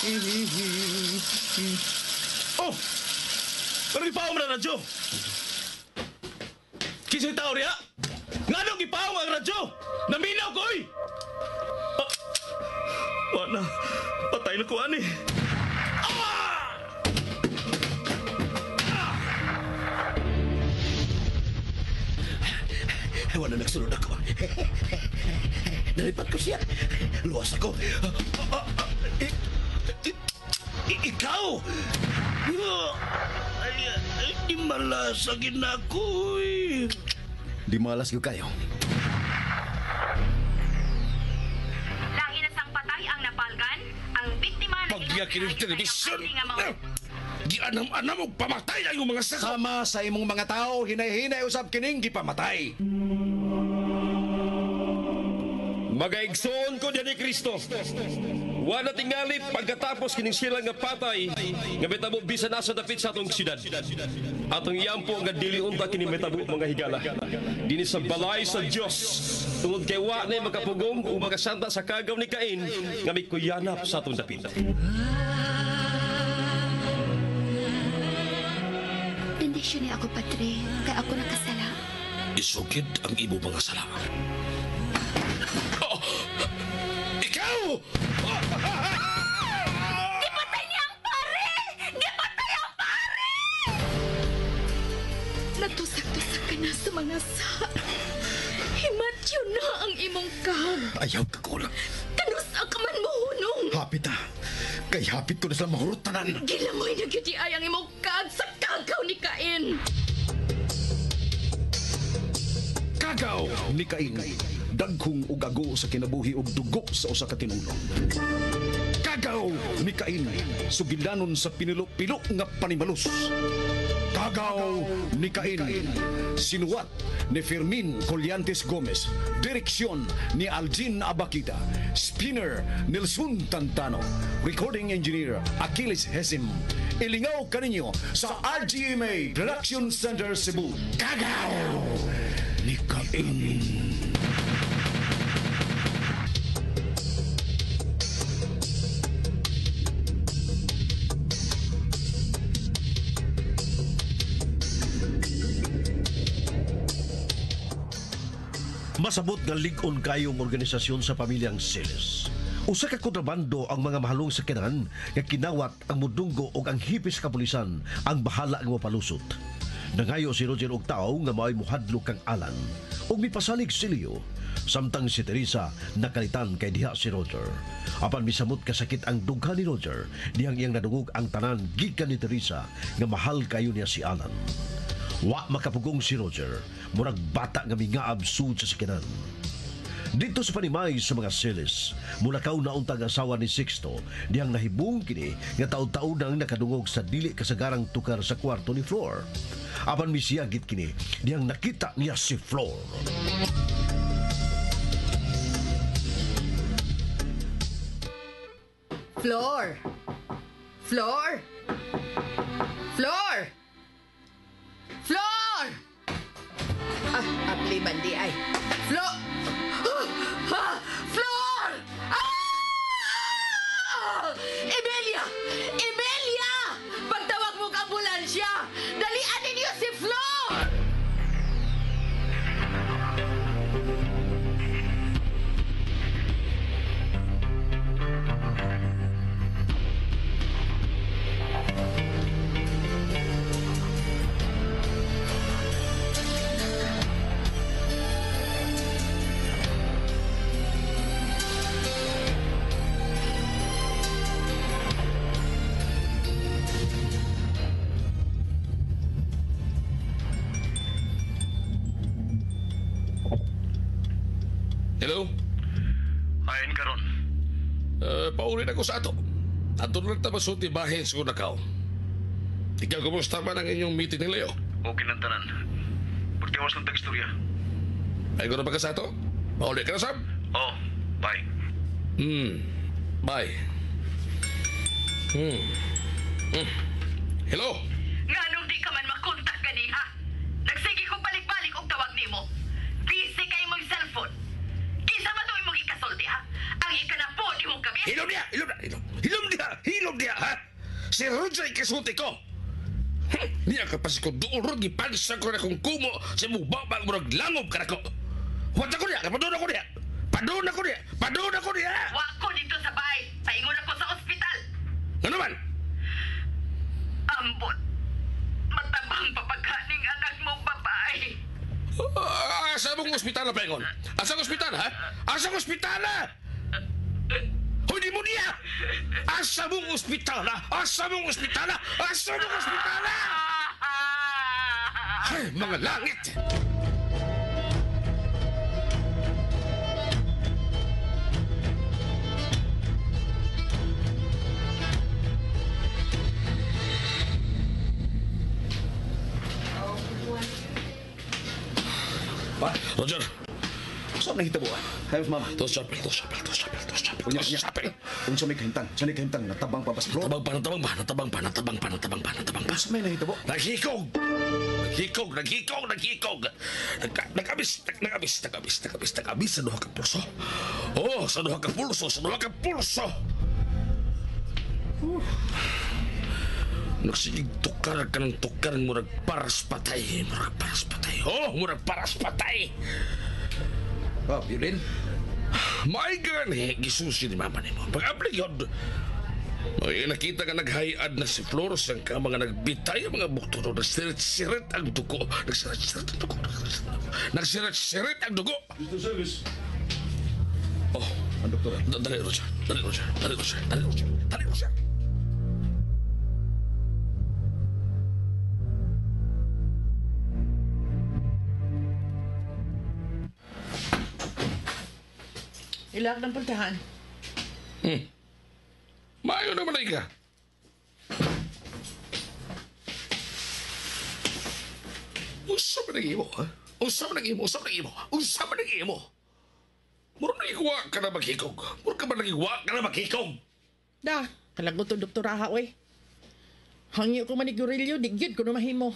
Oh! Ano gipaong na radyo? Kinsay tao riya? Nganong gipaong ang radyo? Naminaw ko, oy! Ah, wala. Patay na ko, ani. Ah! Ah! Wala nagsunod ako. Nalipat ko siya. Luwas ako. Ikaw! Ay, ay, di malas na ako, eh. Di malas gyud kayo. Lahi na sang patay ang napalgan, ang biktima na Pagyakin ng telebisyon! Gianam-anam og pamatay ang iyong mga saka! Sama sa imong mga tao, hinay-hinay usab kining gipamatay. Magaigsoon ko diyan ni Kristo. Wala tingali pagkatapos kining sila nga patay nga metabo bisan asa dapit sa atong syudad. Atong iyampo nga dili unta kini metabo mga higala. Dinhi sa balay sa Dios tungod kay wa na makapugong ug makasanta sa kagaw ni Cain nga mikuyanap sa atong dapit. Bendisyon ni ako, Padre, kay ako nakasala. Isugid ang imo mga sala. Oh! Ikaw! Gipatay niya ang pare! Gipatay ang pare! Natusak-tusak ka na sa mga sa. Himatyo na ang imong kag. Ayaw ka kulang. Kanusa ka man mo hunong. Hapit ah. Kay hapit ko na sila mahurot tanan. Gilamoy na gyud ay ang imong kag sa kagaw ni Cain. Kagaw ni Cain. Dagkong ugago sa kinabuhi og dugo sa usa ka tinulong. Kagaw ni Cain. Sugilanon sa pinilo-pilo nga panimalus. Kagaw ni Cain. Sinuwat ni Fermin Colliantes Gomez. Direksyon ni Aljin Abakita. Spinner Nelson Tantano. Recording engineer Achilles Hesim. Ilingaw kaninyo sa RGMA Production Center Cebu. Kagaw ni Cain. Masabot nga lig-on kayong organisasyon sa pamilyang Celes. Usa ka kontrabando ang mga mahalong sakyanan nga kinawat ang mudunggo og ang hipis kapulisan ang bahala nga mapalusot. Nangayo si Roger og tawo nga mao'y muhadlok kang Alan ug mipasalig si Leo. Samtang si Teresa nakalitan kay diha si Roger. Apan misamot kasakit ang dughan ni Roger dihang iyang nadungog ang tanan gikan ni Teresa nga mahal kayo niya si Alan. Wa makapugong si Roger, murag bata nga mingaab sud sa sakyanan. Dito sa panimay sa mga Celes, mulakaw na untag asawa ni Sixto, dihang nahibong kini nga taon-taon nang nakadungog sa dili kasagarang tukar sa kwarto ni Flor. Apan misiyagit kini, dihang nakita niya si Flor. Flor! Flor! Flor! Flor! Ah, apli bandi ay. Flor! Ah, Flor! Ah! Emilia! Emilia! Pagtawag mo ka ambulansya! Dalian ninyo si Flor! Hello? Ayon karon. Pauli na ko sa ato. Ato na ta masulti bahin sa nakaw. Ikaw, kumusta man ang inyong meeting ni Leo? Okay lang tanan. Pagtiwas lang tag-istorya. Ay ko na ba ka sa ato? Pauli ka na, Sam? Oh, bye. Bye. Hello? Nganong di ka man makontak ganiha? Nagsige kong balik-balik og tawag nimo. Busy kay mong cellphone. Kinsa man to imong ikasulti, ha? Ang ikanapo nimong gabi. Hilom niya! Hilom niya! Hilom, hilom niya! hayop diha, ha? Si Roger ikasulti ko. Niya ka pasiko doon ron, gipansa ko na kung kumo sa imong babag murag langob ka na ko. Huwag ako niya, padun ako niya. Padun ako niya, padun ako niya. Wa ko dito sa bahay. Paingon ako sa ospital. Ano man? Ambot. Matabang papaghaning anak mong babae. Asa mong ospital na, Paingon? Asa ang ospital, ha? Asa ang ospital, ha? Hoy, di mo niya! Asa mong ospital, ha? Asa mong ospital, ha? Asa mong ospital, ha? Ay, mga langit! Pa? Roger! Saan nahitabo ah? Hayos mama. Tos chapel, tos chapel, tos chapel, tos chapel, Unya, tos unya. chapel. Unsa may kahimtang? Sa may kahimtang natabang pa ba sa floor? Natabang pa, natabang pa, natabang pa, natabang pa, natabang pa, natabang pa. Unsa may nahitabo? Naghikog! Naghikog, naghikog, naghikog! Nag-abis, nag-abis, nag-abis, nag-abis, nag-abis sa duha ka pulso. Oh, sa duha ka pulso, sa duha ka pulso! Nagsigig tukar ka ng tukar, murag paras patay, murag paras patay. Oh, murag paras patay! Ah, Yulin. Maay gani, gisusi ni mama nimo. Pag-abli yun, may nakita nga naghayad na si Flor sa ka mga nagbitay ang mga bukto nagsirit-sirit ang dugo. Nagsirit-sirit ang dugo. Nagsirit-sirit ang dugo. Mr. Service. Oh, Ang doktor. dali Roger, dali Roger, dali Roger, dali Roger, dali Roger. Ilak ng pultahan. Maayo naman ay ka. Unsa man ang imo, ha? Unsa man ang imo, unsa man ang imo, unsa man ang imo? Mura nagigwa ka na maghikog. Mura ka ba nagigwa ka na maghikog? Da, kalagot ang doktoraha, oy. Hangyo ko manigurilyo, di gyud ko na mahimo.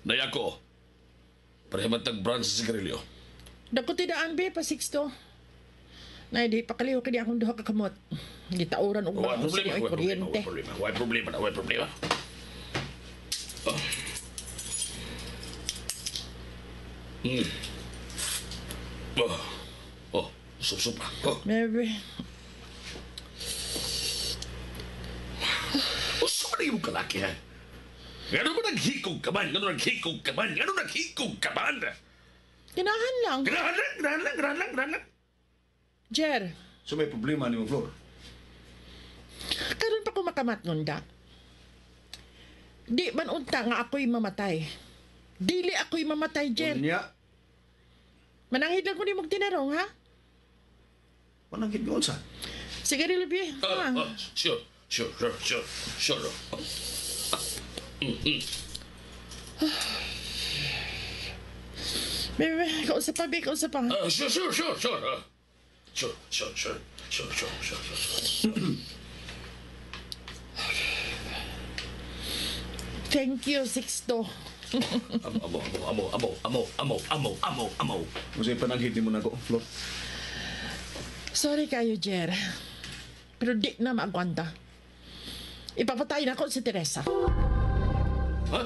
Daya ko. Pareha man tag brand sa sigarilyo. Dako ti daan be pa sixto. Nay di pakaliw kini akong duha ka kamot. Gitauran og Wala baon sa problema, ay wala problema, kuryente. wala problema, wala problema, wala problema. Oh. Oh. Oh, sup-sup. Oh. Maybe. Usa man ang imong kalaki, ha? Ngano ba naghikog ka man? Ngano naghikog ka man? Ngano naghikog ka man? Ganahan lang. Ganahan lang, ganahan lang, ganahan lang, ganahan lang. Jer, So may problema ni mo, Flor. karon pa ko makamat ngunda. Di man unta nga ako'y mamatay. Dili ako'y mamatay, Jer. Unya, Mananghid lang ko ni mong tinarong, ha? mananghid nga unsa? Sige, Rilby. Ah, ah, sure, sure, sure, sure, sure. Bebe, kausap pa, be, kausap pa. Ah, sure, sure, sure, sure. Ah. Sure, sure, sure, sure, sure, sure, sure. Thank you, Sixto. Amo, amo, amo, amo, amo, amo, amo, amo, amo. Unsay pananghid nimo nako, Flor? Sorry kayo, Jer. Pero di na maagwanta. Ipapatay na ko si Teresa. Ha?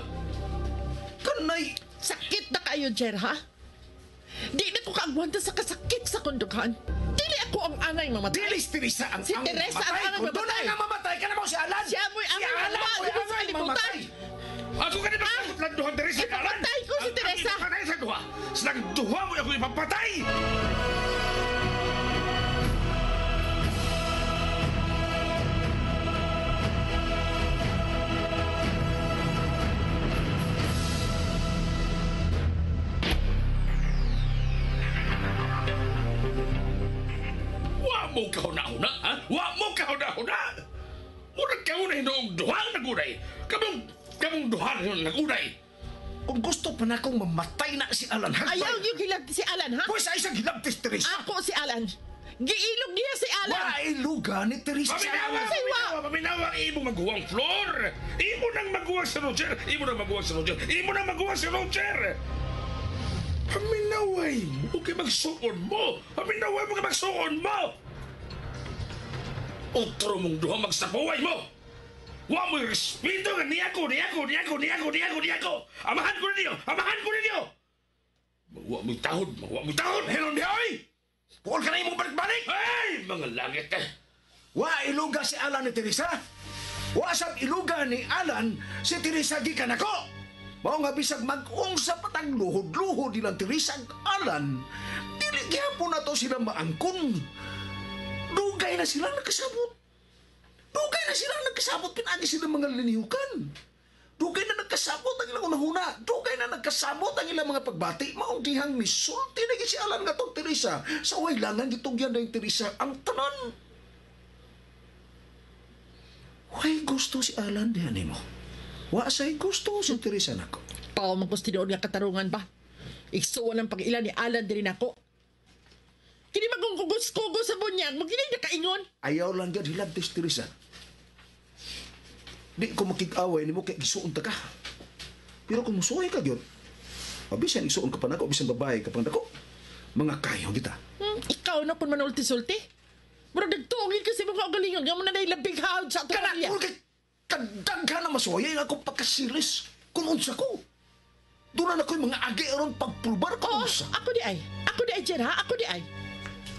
Kanay! Sakit na kayo, Jer, ha? Di na ko kaagwanta sa kasakit sa kondukhan. Dili ako ang anay mamatay. Dili si Teresa ang Si Teresa ang mamatay. anay Kung doon mamatay. na mamatay ka na mo si Alan! Siya mo'y Si anay Alan mamatay. mo'y Sa anay kalibutan. mamatay! Ako ka na ah! duha Teresa ka Alan! Ipapatay ko si Teresa. Ang ipapatay sa duha! Silang duha mo ako ipapatay! Wa mo kahuna-huna, ha? Wa mo kahuna-huna! Murag ka na hinuong duhang nagunay! Kamong duhang nagunay! Kung gusto pa na akong mamatay na si Alan Hagbay. Ayaw yung hilabti si Alan, ha? Pwes ay isang hilabtis, Teresa. Ako si Alan. Giilog niya si Alan. Wa iluga ni Teresa si Paminawa! Alan. Paminawa! Paminawa ang imong maguwang, Flor! Imo nang maguwang si Roger! Imo nang maguwang si Roger! Imo nang maguwang si Roger! Paminaway mo kay magsuon mo! Paminaway mo kay magsuon mo! Otro mong duha magsapuway mo! Wa mo'y respeto nga niya ko, niya ko, niya ko, niya ko, niya ko, niya ko! Amahan ko ninyo! Amahan ko ninyo! Wa mo'y tahod! Wa mo'y tahod! Meron di, oy! Puol ka na imong balik-balik! Ay! Mga langit eh! Wa iluga si Alan ni Teresa. Wa sab iluga ni Alan si Teresa gikan ako. Mao nga bisag mag-ungsa patang luhod-luhod nilang Teresa ug Alan, dili gihapon na to sila maangkon. Dugay na sila nagkasabot. Dugay na sila nagkasabot pinaagi sila mga linihukan. Dugay na nagkasabot ang ilang unahuna. Dugay na nagkasabot ang ilang mga pagbati. Maong dihang misulti na si Alan nga tong Teresa. Sa wailangan gitugyan na yung Teresa ang tanan. Way gusto si Alan diha nimo. Wa say gusto si Teresa nako. Pao man ko sa tinuod nga katarungan ba? Igsuon ang pag-ila ni Alan diri nako. Kini magungkugos-kugos sa bunyag, mo kini nakaingon. Ayaw lang gyud hilabtis Teresa. Di ko makig-away nimo kay gisuon ta ka. Pero kung musuway ka gyud, bisan igsuon ka pa nako, bisan babae ka pa nako, mga kayo kita. Ikaw na kung manulti-sulti. Murag nagtuongin kasi mga kaugalingon, nga mo na nailabig haod sa atong Kana pamilya. kay kadaghan na masuway ang akong pagkasilis. Kung unsa ko. Doon na ako'y mga agi aron pagpulbar kung Oo, unsa. ako di ay. Ako di ay, Jer, ha? Ako di ay.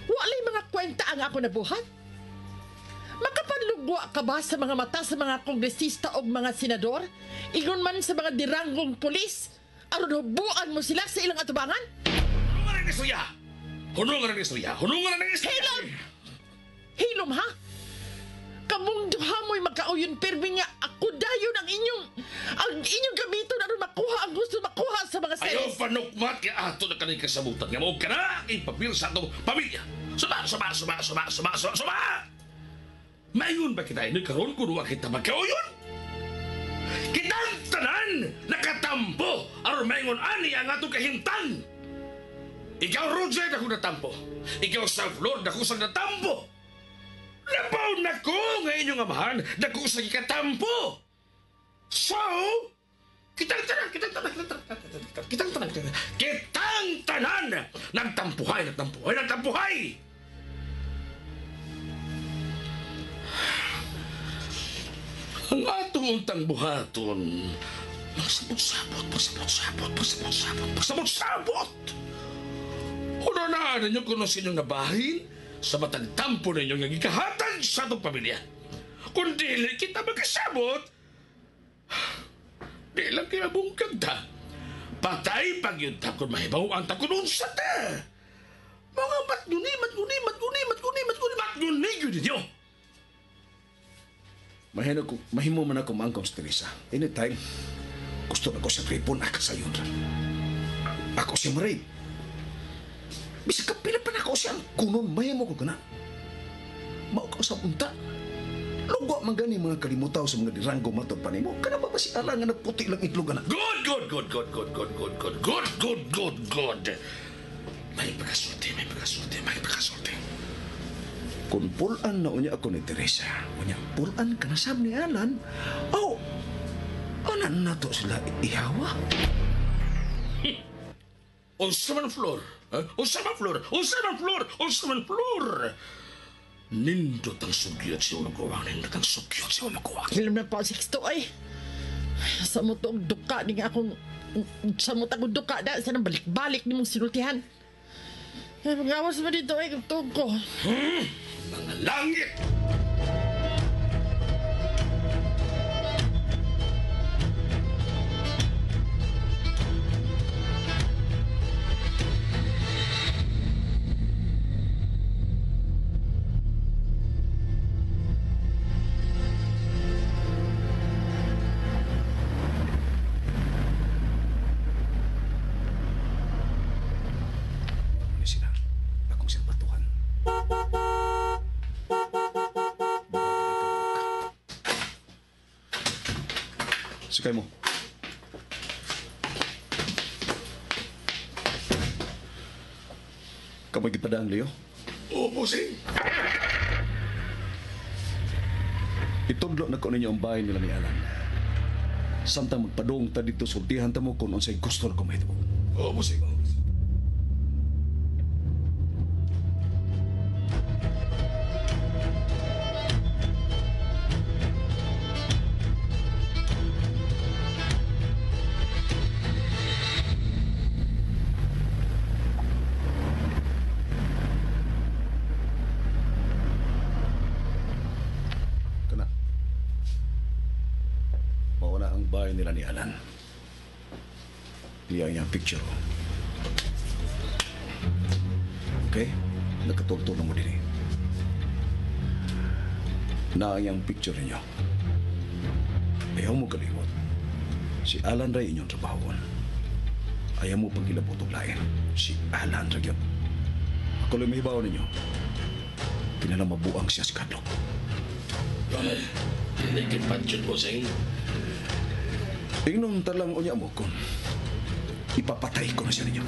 Walay mga kwenta ang ako nabuhat. Makapanlugwa ka ba sa mga mata sa mga kongresista o mga senador? Ingon man sa mga diranggong pulis? Aron hubuan mo sila sa ilang atubangan? Hunungan ang istorya! Hunungan ang istorya! Hunungan ang istorya! Hilom! Hilom, ha? Kamong duha mo'y magkauyon pirmi nga ako dayon ang inyong gamiton aron makuha ang gusto makuha sa mga Ayaw seres. panukmat kay ato na kaning kasabutan nga mao ka na ipapil sa atong pamilya. Suba, suba, suba, suba, suba, suba, suba! Mayon ba kita ini karon kun wa kita magkauyon? Kitang tanan nakatampo aron maingon ani ang atong kahimtang. Ikaw Roger dako natampo. Ikaw sa Flor dako sa natampo. Labaw na ko nga inyong amahan dako sa gikatampo. So, kitang tanan, kitang tanan, kitang tanan, kitang tanan, kitang tanan, nagtampuhay, nagtampuhay, nagtampuhay. Ang atong untang buhaton, magsabot-sabot, magsabot-sabot, magsabot-sabot, magsabot-sabot. Una na ninyo kung sa inyong nabahin sa matag tampo ninyo nga gikahatag sa atong pamilya. Kung dili kita magkasabot, di lang kayo mabungkag ta. Patay pag yun ta kung mahibaw ang takon unsa ta. Mga matguni, matguni, matguni, matguni, matguni, matguni yun ninyo. Mahimo man ako maangkong si Teresa. Anytime, gusto na ko sa ripon, akasayon ra. Ako si Marie. Bisag kapila pa na ako siyang kunon, mahimo ko kana. Mao ka sa unta. Lugwa man gani mga kalimutaw sa mga diranggo matod pa nimo. Kana ba si Alan nga nagputi lang itlog ana? Good, good, good, good, good, good, good, good, good, good, good, good. May pagkasulti, may pagkasulti, may pagkasulti. Kung pulan na unya ako ni Teresa, unya pulan ka na sab ni Alan, oh, anan na to sila ihawa? Unsa man Flor? Unsa man Flor? Unsa man Flor? Unsa man Flor? Nindot ang sugyot siya maguwang, nindot ang sugyot siya maguwang. Hilom na pa Sixto ay. Sa mo to'g duka ni nga akong sa mo akong duka da sa nang balik-balik ni mong sinultihan. Ay, magawas mo dito ay tug ko. Mga langit! Ano sila? Akong sirbatuhan. Sikay mo. Kamoy gipadaan, Leo. Oo, bossing. Itudlo na ko ninyo ang bahay nila ni Alan. Samtang magpadong ta dito, sultihan ta mo kung unsay gusto na ko mahitabo. Oo, bossing. Bahay nila ni Alan. Diya niyang picture. Okay? Nakatultol na mo din eh. Na ang picture ninyo. Ayaw mo kalimot. Si Alan ray inyong trabahoon. Ayaw mo pagkilabot og lain. Si Alan ra gyud. Ako lang mahibaw ninyo. Kinala mabuang siya si Kadlok. Hindi patyon mo, Sing. Ingnon talang unya mo kung ipapatay ko na siya ninyo.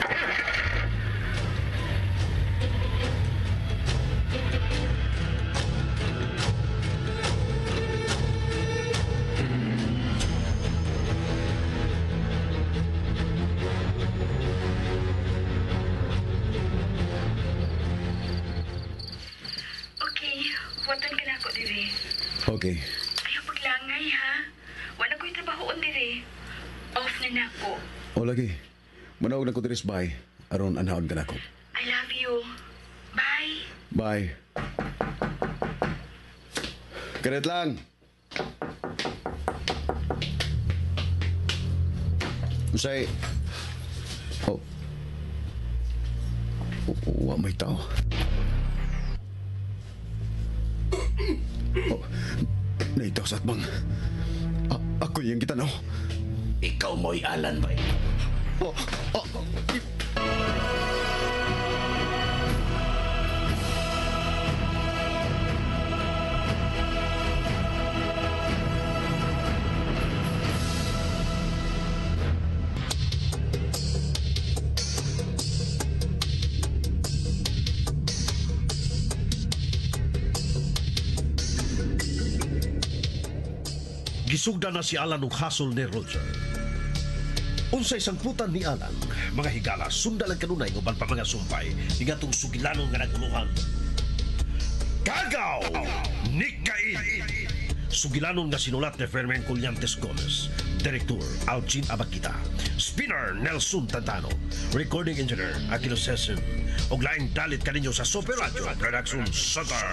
Okay, watan ka na ako diri. Okay. Ayaw paglangay ha. Wala ko'y trabahoon diri. Off na nako. O lagi. Manawag na ko diri sa bahay. Aron anhaon ka na ako. I love you. Bye. Bye. Karet lang. Usay. Oh. Wa may tao. Oh. Naitaw sa atbang. Ako yung kita no. Ikaw mo'y Alan ba? Oh, oh, Gisugda na si Alan og hasol ni Roger. Unsay sangputan ni Alan, mga higala, sunda lang kanunay uban pa mga sumpay, ingatong sugilanon nga naguluhan. Kagaw ni Cain! Sugilanon nga sinulat ni Fermin Collantes Gomez, Director Algin Abakita, Spinner Nelson Tantano, Recording Engineer Aquino Session, ug laing dalit kaninyo sa Super Radio Production Center.